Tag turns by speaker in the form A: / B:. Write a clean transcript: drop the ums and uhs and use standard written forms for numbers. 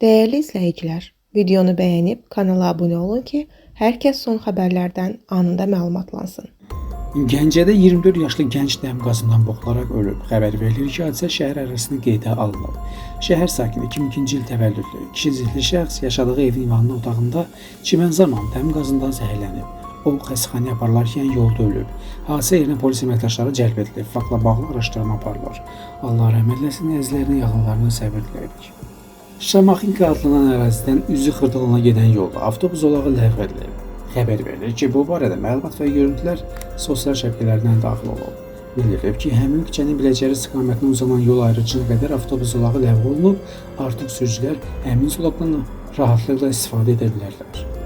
A: Dəyərli izləyicilər, videonu bəyənib kanala abunə olun ki, hər kəs son xəbərlərdən anında məlumatlansın.
B: Gəncədə 24 yaşlı gənc dəm qazından boğularaq ölüb. Xəbər verilir ki, hadisə şəhər ərazisində qeydə alınıb. Şəhər sakini 2002-ci il təvəllüdlü, kişi cinsli şəxs yaşadığı evin ünvanlı otağında çimən zaman dəm qazından zəhərlənib. O, xəstəxanaya aparılarkən yolda ölüb. Hadisə yerinə polis əməkdaşları cəlb edilib. Faktla bağlı araşdırma aparılır. Allah rəhmət eləsin, əzizlərinə, yaxınlarına səbir diləyirik. Şamaxınka adlanan ərazidən üzü Xırdalana gedən yolda avtobus zolağı ləğv edilib. Xəbər verilir ki, bu barədə məlumat və görüntülər sosial şəbəkələrdən daxil olub. Bildirilib ki, həmin küçənin Biləcəri istiqamətinə uzanan yol ayrıcına qədər avtobus zolağı ləğv olunub, artıq sürücülər həmin zolaqdan rahatlıqla istifadə edə bilərlər.